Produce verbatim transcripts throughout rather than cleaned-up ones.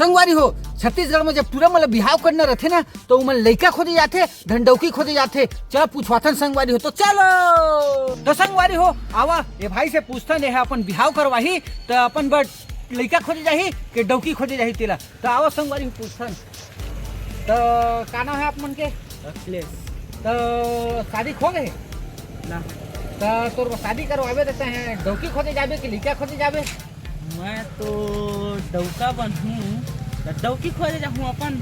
संगवारी हो, छत्तीसगढ़ में जब टूरा मन ला बिहाव करना रथे ना, तो उमन लइका खोजे जाथे, धन डौकी खोजे जाथे। चल पूछवाथन संगवारी हो, तो चलो। तो संगवारी हो, आवा, ये भाई से पूछथन, ये ह अपन बिहाव करवाही, तो अपन बर लइका खोजे जाही के डौकी खोजे जाही तेला। तो आवा संगवारी हो, पूछथन। तो का नाम है आप मन के? अखिलेश। तो शादी हो गए? ना। तो तोर शादी करवाबे तो तैं डौकी खोजे जाबे कि लइका खोजे जाबे? मैं तो डौका बनहूँ, तो डौकी खोजे जाहूँ अपन।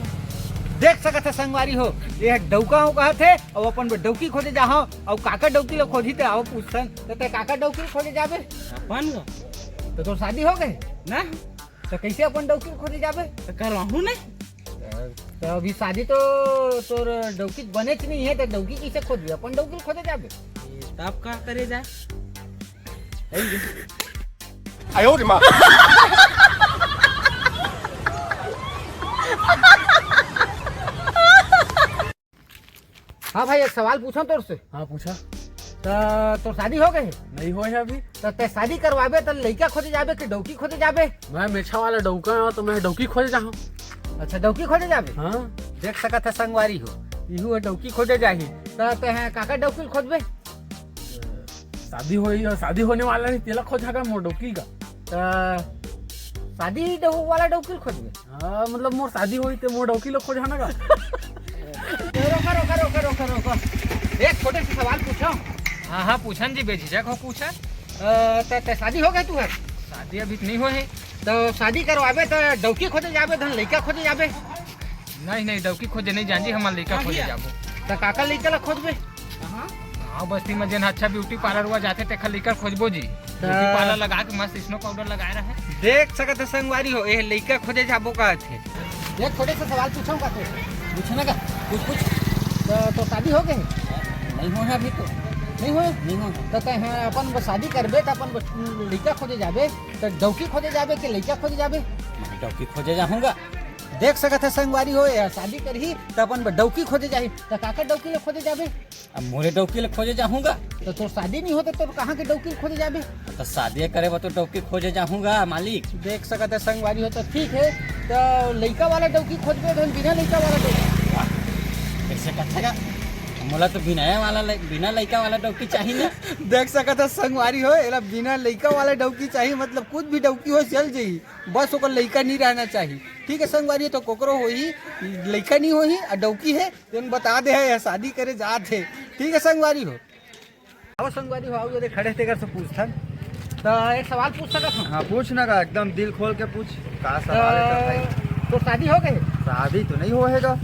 देख सकत है संगवारी हो, ये डौका हो कहत है, अउ अपन बर डौकी खोजे जाहूँ, अउ काकर डौकी ला खोजही ते आवा पूछथन, तो तैं काकर डौकी खोजे जाबे? अपन गा। तो तोर शादी हो गए? ना। तो कैसे अपन डौकी खोजे जाबे? तो करवाहूँ ने। तो अभी शादी तो तोर डौकी बनेच नहीं है, तो डौकी कैसे खोजबे? अपन डौकी खोजे जाबे। तब का करे जा? 哎呦我的妈！ हाँ भाई, एक सवाल पूछा तोर से। हाँ, पूछा। तो तोर शादी हो गए? नहीं होए है अभी। तो तैं शादी करवाबे तो लइका खोजे जाबे कि डौकी खोजे जाबे? मैं मेछा वाला डौका हूँ, तो मैं डौकी खोजे जाहूँ। अच्छा, डौकी खोजे जाबे? हाँ। देख सकत है संगवारी हो, इहू ह डौकी खोजे जाही। तो तैं काकर डौकी खोजबे? शादी होई और शादी होने वाला नहीं, तेला खोजा का मोर डौकी का। तो शादी डौ-, वाला डौकी खोजबे? हाँ, मतलब मोर शादी होई ते मोर डौकी ला खोजा ना का। रोका, रोका, रोका, रोका, रोका। एक छोटे से सवाल पूछो। हाँ, हाँ, पूछन जी, बेझिझक हो पूछा। अ, त, त शादी हो गए तू है? शादी अभी तो नहीं हो है। तो शादी करवाबे तो डौकी खोजे जाबे, धन लइका खोजे जाबे? नहीं, नहीं, डौकी खोजे नहीं जान जी, हम लइका हाँ खोजे भैया। जाबो। तो काकर लइका ला खोजबे? हाँ, बस्ती में जेन अच्छा ब्यूटी पार्लर हुआ जाथे, तेखर लइका खोजबो जी। त- ब्यूटी पार्लर लगा के मस्त स्नो पाउडर लगाए रहे। देख सकत है संगवारी हो, ये लइका खोजे जाबो का थे। एक छोटे से सवाल पूछो का थे? पूछना का? पूछ, पूछ। तो, तो शादी हो गए? नहीं हो है अभी तो। नहीं हो? नहीं हो। तो तैं ह अपन बर शादी करबे, तो अपन बर लइका खोजे जाबे, तो डौकी खोजे जाबे कि लइका खोजे जाबे? मैं डौकी खोजे जाहूँगा। देख सकत है संगवारी हो, ये शादी करही, तो अपन बर डौकी खोजे जाही। तो काकर डौकी ला खोजे जाबे? अब मोरे डौकी ला खोजे जाहूँगा। तो तोर शादी नहीं होता, तो कहाँ के डौकी ला खोजे जाबे? तो शादी करे बर तो डौकी खोजे जाहूँगा, मालिक। देख सकत है संगवारी हो, तो ठीक है, तो लइका वाला डौकी खोजबे, धन बिना लइका वाला डौकी। कैसे कथे का? मोला तो बिना वाला लइ-, बिना लइका वाला डौकी चाहिए ना। देख सकत है संगवारी हो, एला बिना लइका वाला डौकी चाहिए, मतलब कुछ भी डौकी हो चल जाही, बस ओकर लइका नहीं रहना चाहिए। ठीक है संगवारी, तो कोकरो होही, लइका नहीं होही, आ डौकी है, तेन बता दे है, या शादी करे जात है। ठीक है संगवारी हो। अब संगवारी हो, आओ, ये खड़े तेकर से पूछथन। तो एक सवाल पूछ सकत हूँ? हाँ, पूछ ना का, एकदम दिल खोल के पूछ। का सवाल है तो भाई? तो शादी हो गए? शादी तो नहीं हो हैगा।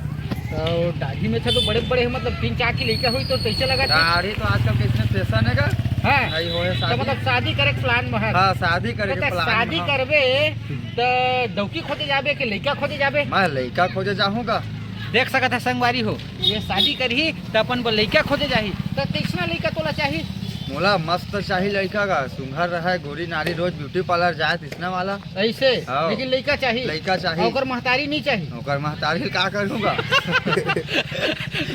तो दाढ़ी में से तो बड़े बड़े हैं, मतलब तीन चार की लइका हुई तो कैसे लगा था? दाढ़ी तो आजकल किसने फैशन है का? हाँ। नहीं हो है तो शादी। मतलब शादी करे के प्लान में है? हाँ, शादी करे के तो प्लान शादी में, हाँ। करबे तो डौकी खोजे जाबे कि लइका खोजे जाबे? मैं लइका खोजे जाहूँगा। देख सकत है संगवारी हो, ये शादी करही त अपन बर लइका खोजे जाही। त कइसना लइका तोला चाही? मोला मस्त चाही लइका का, सुंदर रहे, गोरी नारी, रोज ब्यूटी पार्लर जाए तइसना वाला। ऐसे? हाँ। लेकिन लइका चाही? लइका चाही। ओकर महतारी नहीं चाही? ओकर महतारी का करूँगा?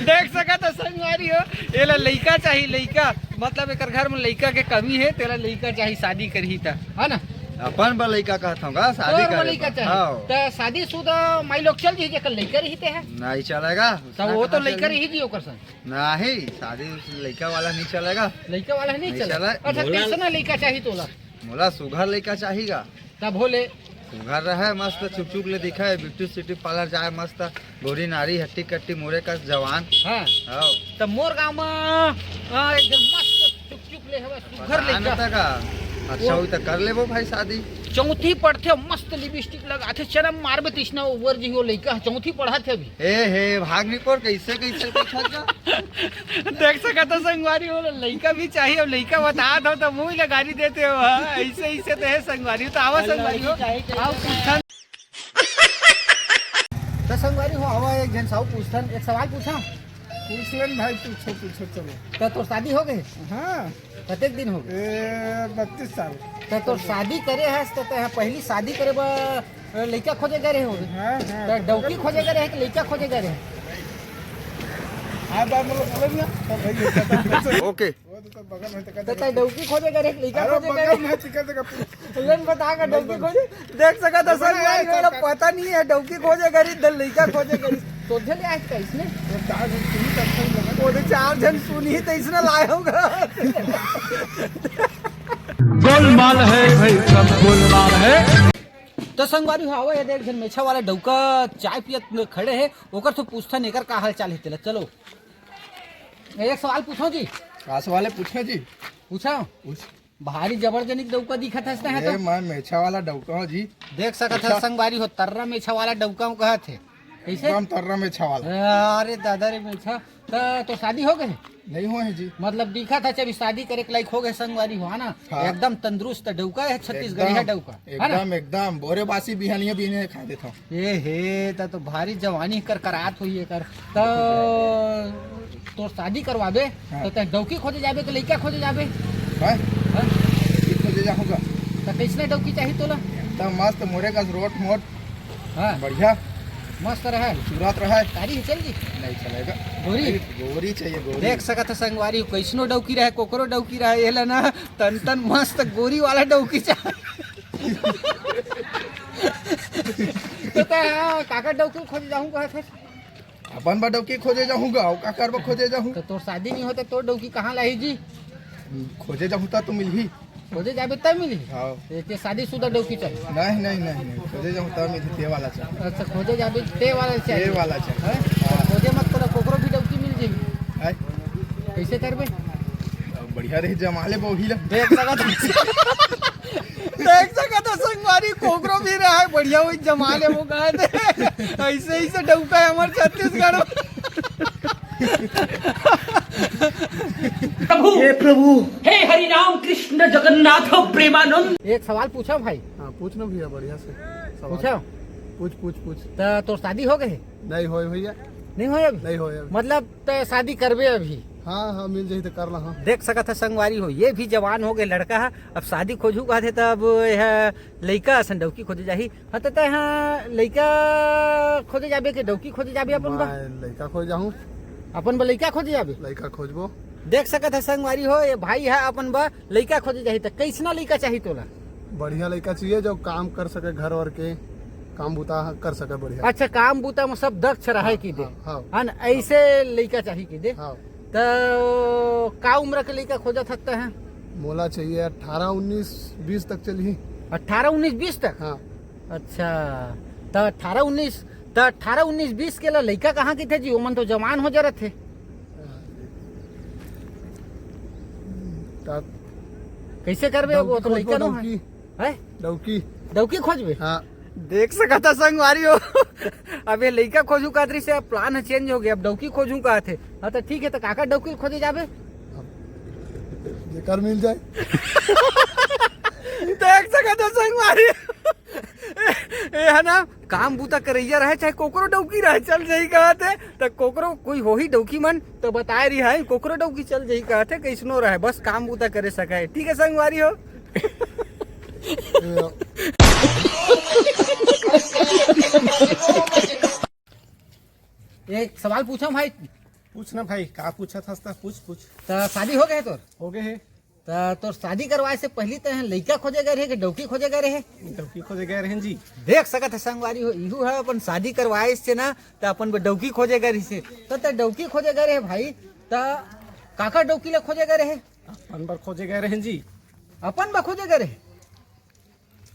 देख सकत है संगवारी हो, एला लइका चाही, लइका। मतलब एकर घर में लइका के कमी है, तेला लइका चाही शादी करही त, है ना? अपन बर लइका कहत हूँ का, शादी तोर बर करे लइका बर। चाही। हाँ। त शादीशुदा माई लोग चल जी, जेकर लइका रही ते है। नहीं चलेगा। त वो तो लइका रही जी ओकर संग। नहीं, शादी उस लइका वाला नहीं चलेगा। लइका वाला नहीं नहीं चलेगा। चले। अच्छा, मोला कइसना लइका चाही तोला? मोला सुघर लइका चाही गा। तब हो ले। सुघर रहे, मस्त चुक चुक ले दिखे, ब्यूटी सिटी पार्लर जाए मस्त, गोरी नारी, हट्टी कट्टी, मोरे कस जवान। हाँ। हाँ। त मोर गाँव में, हाँ, एक झन मस्त चुक चुक ले हवे, सुघर पता लइका। नहीं था का? अच्छा होई त कर लेबो भाई शादी। चौथी पढ़थे, मस्त लिपस्टिक लगाथे, चरम मारबे तइसना ओवर जी हो लइका, चौथी पढ़त हे अभी। ए हे, भाग निकोर, कैसे, कैसे पूछत का? देख सकत हो संगवारी हो, लइका भी चाहिए, अब लइका बतात हो त मुँह ला गारी देते हो, हाँ, ऐसे, ऐसे तो है संगवारी, तो आवा संगवारी हो, आओ पूछन। तो संगवारी हो, आवा एक झन साहू पूछथन, एक सवाल पूछा? पूछ लेन भाई, पूछो, पूछो, चलो। तो तोर शादी हो गए? हाँ। कतेक दिन हो गए? ए, बत्तीस साल। तो तोर शादी करे हस, तो तैं पहली शादी करे बर लइका खोजे गए रहे हो? हाँ, हाँ। तो डौकी खोजे गए रहे कि लइका खोजे गए रहे? हाँ, बात मतलब बोले भैया, तो भाई ये कहता है। ओके। तो तैं डौकी खोजे करे, लइका अरे खोजे बगल करे। में चिकन से कपूर। लेन बता का डौकी खोजे। देख सकत हस संगवारी हो, पता नहीं है डौकी खोजे करे, द लइका खोजे करे। तो झले आज कैसने? वो चार झन सुनी तब तक लगा। वो तो चार झन सुनी तो इसने लाए होगा। गोलमाल है भाई, सब गोलमाल है। तो संगवारी हो, आवा, ये देख झन मेछा वाला डौका चाय पियत खड़े हे, ओकर से पूछथन एकर का हाल चाल हे तेला। चलो, एक सवाल पूछो जी। का सवाल हे? पूछे जी। पूछा? पूछ। भारी जबरजनिक डौका दिखत हस ना, ए, तो मैं मेछा वाला डौका हूँ जी। देख सकत हस पूछा। संगवारी हो, तर्रा मेछा वाला डौका हूँ कहत हे। कैसे? एकदम तर्रा मेछा वाला। अरे दादा रे मेछा, त तो शादी हो गए? नहीं हुआ है जी। मतलब दिखत हे अभी शादी करे के लायक हो गए संगवारी हो, है ना? हाँ। एकदम तंदुरुस्त डौका है, छत्तीसगढ़िया एकदम, डौका, है ना? एकदम, एकदम। बोरे बासी बिहानिया भी नहीं खा देता हूँ। ए हे, त तो भारी जवानी कर करात होई एकर। त तोर शादी करवाबे, हाँ। त तैं डौकी खोजे जाबे कि लइका खोजे जाबे? हाँ? हाँ? डौकी खोजे जाऊंगा। त कैसने डौकी चाही तोला? एकदम मस्त, मोरे कस रोट मोट। हाँ। बढ़िया। मस्त रहे। खूबसूरत रहे। कारी हे, चल जी। नहीं चलेगा। गोरी? गोरी चाहिए, गोरी। देख सकत हे संगवारी, कैसनो डौकी रहे, कोकरो डौकी रहे, एला ना तन तन मस्त गोरी वाला डौकी चाही। तो तैं, हाँ, काकर डौकी खोजे जाहूँ कहत हस? अपन बर डौकी खोजे जाहूँ गा, अउ काकर बर खोजे जाहूँ? तो तोर शादी नहीं होता, तोर डौकी कहाँ लाही जी? खोजे जाहूँ त तो मिलही। खोजे जाबे तब मिलही? हाँ। ए, ते शादीशुदा डौकी चाही? नहीं, नहीं, नहीं, नहीं, खोजे जाहूँ तब मिलही, ते वाला चाही। अच्छा, खोजे जाबे ते वाला चाही? ते वाला चाही। हैं? हाँ। खोजे मत करो, कोकरो भी डौकी मिल जाही। हैं? कैसे करबे? अब बढ़िया रही, जमा ले बौही ला। देख सकत हस। देख सकत हस संगवारी, कोकरो भी रहे, बढ़िया वही जमा ले वो कहा थे। ऐसे ही से डौका है हमारे छत्तीसगढ़ में। प्रभु, हे प्रभु। हे हरि राम कृष्ण जगन्नाथ प्रेमानंद। एक सवाल पूछा भाई? हाँ, पूछ ना भैया, बढ़िया से सवाल। पूछा? पूछ, पूछ, पूछ। त तोर शादी हो गए? नहीं होए भैया। नहीं होए अभी? नहीं होए अभी। मतलब त शादी करबे अभी? हाँ, हाँ, मिल जाही त कर ला, हाँ। देख सकत ह संगवारी हो, ये भी जवान हो गए लड़का ह, अब शादी खोजहू कहत हे त अब यह लइका असन डौकी खोजे जाही। हाँ, त तैं हा लइका खोजे जाबे के डौकी खोजे जाबे अपन बर? मैं लइका खोजे जाहूँ। अपन बर लइका खोजे जाबे? लइका खोजबो। देख सकत ह संगवारी हो, ये भाई ह अपन बर लइका खोजे जाही, त कैसना लइका चाही तोला? बढ़िया लइका चाहिए, जो काम कर सके, घर वर के काम बूता कर सके बढ़िया। अच्छा, काम बूता में सब दक्ष रहे हाँ, की दे। हाँ, हाँ। है ना, ऐसे लइका चाही की दे। हाँ। त का उम्र के लइका खोजत हस तैं हा? मोला चाहिए अठारह, उन्नीस, बीस तक चलही। अठारह, उन्नीस, बीस तक? हाँ। अच्छा, त अठारह, उन्नीस, त अठारह, उन्नीस, बीस के ला लइका कहाँ किथे जी? ओमन तो जवान हो जरत हे। त कैसे करबे? डौकी वो तो लइका खोजबो, नो है। डौकी। हैं? डौकी। डौकी खोजबे? हाँ। देख सकत ह संगवारी हो। अब ये लइका खोजू कहत रहिस हे, अब plan ह change हो गया, अब डौकी खोजू कहत हे। हाँ, त ठीक है, त काकर डौकी खोजे जाबे? जेकर मिल जाए। देख सकत ह संगवारी। ए, है ना, काम बूता करैया रहे, चाहे कोकरो डौकी रहे, चल जाही कहत हे। त कोकरो कोई होही डौकी मन, त बताए रिहा, कोकरो डौकी चल जाही कहत हे, कैसनो रहे, बस काम बूता करे सके। ठीक है संगवारी हो। एक सवाल पूछा भाई। पूछ ना भाई, का पूछत हस त पूछ, पूछ। त शादी हो गए तोर? हो गए हे। त तोर शादी करवाए से पहली तैं लइका खोजे गए रहे कि डौकी खोजे गए रहे? डौकी खोजे गए रहेन जी। देख सकत ह संगवारी हो, इहू ह अपन शादी करवाए से ना, त अपन बर डौकी खोजे गए रहिस हे। त तैं डौकी खोजे गए रहे भाई, त काकर डौकी ला खोजे गए रहे? अपन बर खोजे गए रहेन जी। अपन बर खोजे गए रहे?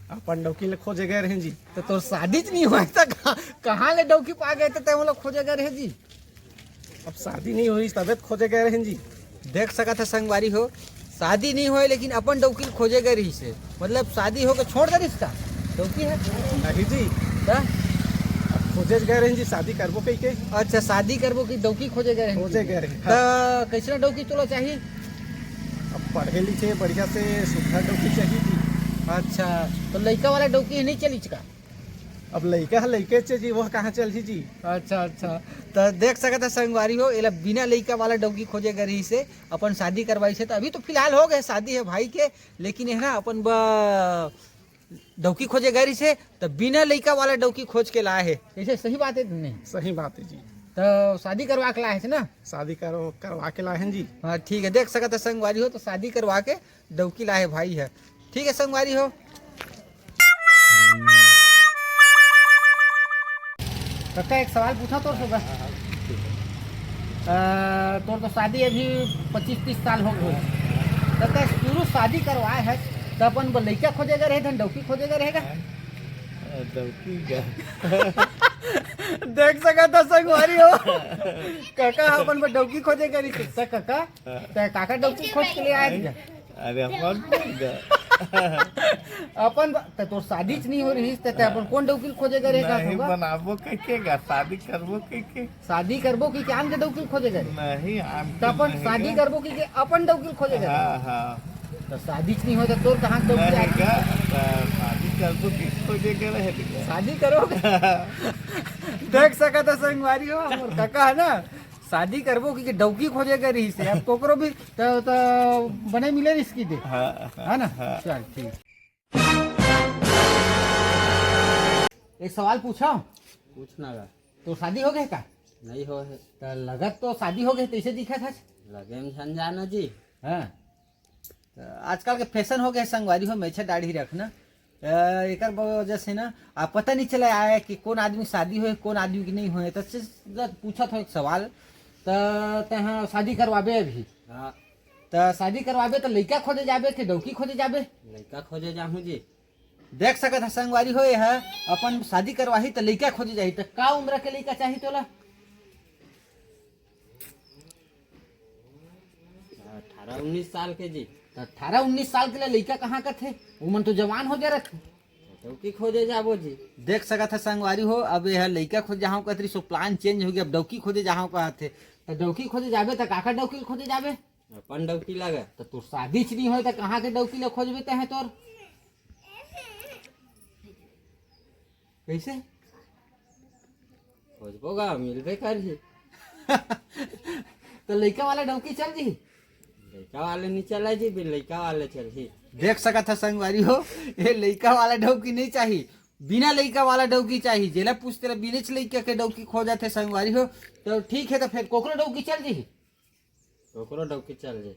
अपन डौकी ले खोजे गए रहेन जी। त तोर शादी च नहीं होए त कहाँ, कहाँ ले डौकी पा गए त तैं ओला खोजे गए रहे जी? अब शादी नहीं होइस तबे त खोजे गए रहेन जी। देख सकत ह संगवारी हो, शादी नहीं होए लेकिन अपन डौकी ल खोजे गए रहिस हे। मतलब शादी होके छोड़ दरिस का? डौकी ह? नहीं जी। त? अब खोजे गए रहेन जी, शादी करबो कहिके। अच्छा, शादी करबो कि डौकी खोजे गए रहेन? खोजे गए रहेन। त कैसना डौकी तोला चाही? अब पढ़े लिखे बढ़िया से सुघर डौकी चाही जी। अच्छा, त लइका वाला डौकी नहीं चलिस का? अब लइका ह लइके च जी, वो कहाँ चलही जी? अच्छा, अच्छा। त देख सकत ह संगवारी हो, एला बिना लइका वाला डौकी खोजे गए रहिस हे, अपन शादी करवाइस हे। त अभी तो फिलहाल हो गए, शादी हे भाई के, लेकिन ये ना अपन ब-, डौकी खोजे गए रहिस हे, त बिना लइका वाला डौकी खोज के लाए हे। कैसे, सही बात हे नहीं? सही बात हे जी। तो शादी करवा के लाए हे ना? शादी कर, करवा के लाए हैं जी। हाँ, ठीक है, देख सकत है संगवारी हो, तो शादी करवा के डौकी लाए भाई है। ठीक है संगवारी हो। कका, एक सवाल पूछा तोर से बस। अ, तोर तो शादी अभी पच्चीस तीस साल हो गए। कका, शुरू शादी करवाए है तो अपन बर लइका खोजे गे रहे, धन डौकी खोजे गे रहेगा? डौकी का। देख सकत ह संगवारी हो, कका ह अपन बर डौकी खोजे गे रहिस। त कका, त काकर डौकी खोज के ले आए हस? अरे अपन खोज गा। अपन ब-, त तोर शादी च नहीं हो रहिस, त ते अपन कोन डौकी खोजे गे रहे का नहीं होगा? बनाबो कहिके गा, शादी करबो कहिके। शादी करबो कहिके आन के डौकी खोजे गे रहे? नहीं, आन त के अपन नहीं शादी गा। करबो कहिके अपन डौकी खोजे गे रहे? हाँ, हाँ। त शादी च नहीं हो त तोर कहाँ डौकी नहीं आए? गा, त शादी करबो कहिके खोजे गे रहे गा। शादी करो। देख सकत ह संगवारी हो, हमर कका है ना, शादी करबो कहिके डौकी खोजे गे रहिस हे। अब कोकरो भी त, त बने मिले रहिस कि दे। हाँ, हाँ, है ना? हाँ। चल ठीक। एक सवाल पूछो। पूछना गा। तो शादी हो गए का? नहीं हो है। त लगत तो शादी हो गए, तैसे दिखत है। लगे में झन जाना जी। हाँ। त आजकल के फैशन हो गए संगवारी हो, मेछा दाढ़ी रखना। अ, एकर वजह से ना, आ, पता नहीं चला आए कि कौन आदमी शादी होए, कौन आदमी की नहीं होए। त से-, पूछत हो एक सवाल, त तहाँ शादी करवाबे अभी। हाँ। त शादी करवाबे त लइका खोजे जाबे कि डौकी खोजे जाबे? लइका खोजे जाहूँ जी। देख सकत ह संगवारी हो, ये ह अपन शादी करवाही त लइका खोजे जाही। त का उम्र के लइका चाही तोला? अठारह उन्नीस साल के जी। त अठारह उन्नीस साल के लिए लइका कहाँ कथे? ओमन तो जवान हो जा रथे। डौकी खोजे जाबो जी। देख सकत ह संगवारी हो, अब ये ह लइका खोजे जाहूँ कत रहिस, सो प्लान चेंज हो गया, अब डौकी खोजे जाहूँ कहत हे। त डौकी खोजे जाबे त काकर डौकी खोजे जाबे? अपन डौकी लगा। त तोर शादी च नहीं होए त कहाँ के डौकी ले खोजबे ते हैं तोर? कैसे? खोजबो गा, मिलबे करही। त लइका वाला डौकी चल जी? लइका वाले नहीं चला जी, बिन लइका वाले चलही। देख सकत ह संगवारी हो, ये लइका वाला डौकी नहीं चाही, बिना लइका वाला डौकी चाही। जेला पूछते ला बिनेच लइका के डौकी खोजत हे संगवारी हो। तो ठीक है, तो फिर कोकरो डौकी चल जी? कोकरो डौकी चल जी।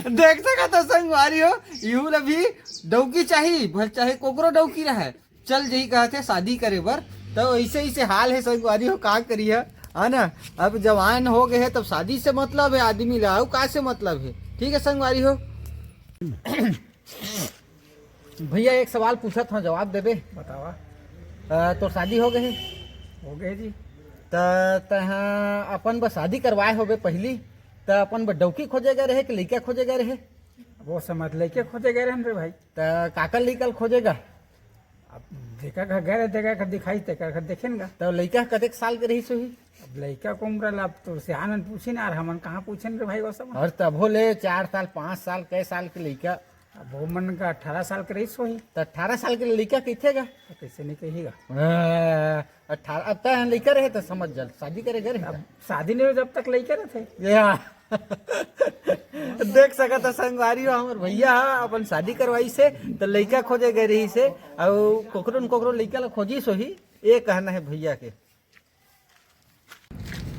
देख सकत ह संगवारी हो, इहू ला भी डौकी चाही, भले चाहे कोकरो डौकी रहे, चल जही कहत हे शादी करे बर। तो ऐसे, ऐसे हाल है संगवारी हो, का करिए, है ना? अब जवान हो गए हैं, तब शादी से मतलब है आदमी ला, अउ का से मतलब है? ठीक है संगवारी हो। भैया, एक सवाल पूछत हूँ, जवाब देबे। बतावा। अ, तोर शादी हो गए है? हो गए जी। त तहाँ अपन बर शादी करवाए होबे पहली, त अपन बर डौकी खोजे गे रहे कि लइका खोजे गे रहे? वो समझ लइका खोजे गे रहेन रे भाई। त काकर लइका ल खोजे गा? अब जेकर घर गए रहे, तेकर घर दिखाई, तेकर घर देखेन गा। त लइका कतेक साल के रहिस होही? अब लइका के उम्र ला अब तो सियान मन पूछिन यार, हमन कहाँ पूछेन रे भाई वो सब। और तभो ले चार साल, पाँच साल, कै साल के लइका? अब वो मन का अठारह साल के रहिस होही। त अठारह साल के लइका कहिथे गा? त कैसे नहीं कही गा? हाँ, अठारह, अब तय लइका रहे त समझ जा, शादी करे गे रहे। अब शादी नहीं हो जब तक लइका रहिथे। या। देख सकत ह संगवारी हो, हमर भैया ह अपन शादी करवाइस हे, त लइका खोजे गे रहिस हे, अउ कोकरो न कोकरो लइका ला खोजिस होही, ये कहना है भैया के।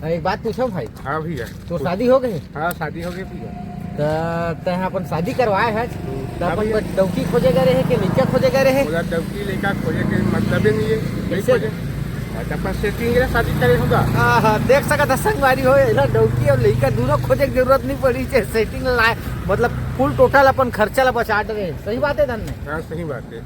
हाँ, एक बात पूछो भाई। हाँ भैया। तोर शादी हो गए? हाँ, शादी हो गए भैया। त तैं अपन शादी करवाए हस, त हाँ अपन भैया। बर डौकी खोजे गे रहे कि लइका खोजे गे रहे? बोला डौकी लइका खोजे के मतलब ही नहीं है, नहीं कैसे? खोजे। और अपन सेटिंग के शादी करे होगा। हाँ, हाँ, देख सकत ह संगवारी हो, एला डौकी अउ लइका दोनों खोजे के जरूरत नहीं पड़ी, जे सेटिंग लाए, मतलब फुल टोटल अपन खर्चा ला बचा डरे। सही बात है धन में? हाँ, सही बात है।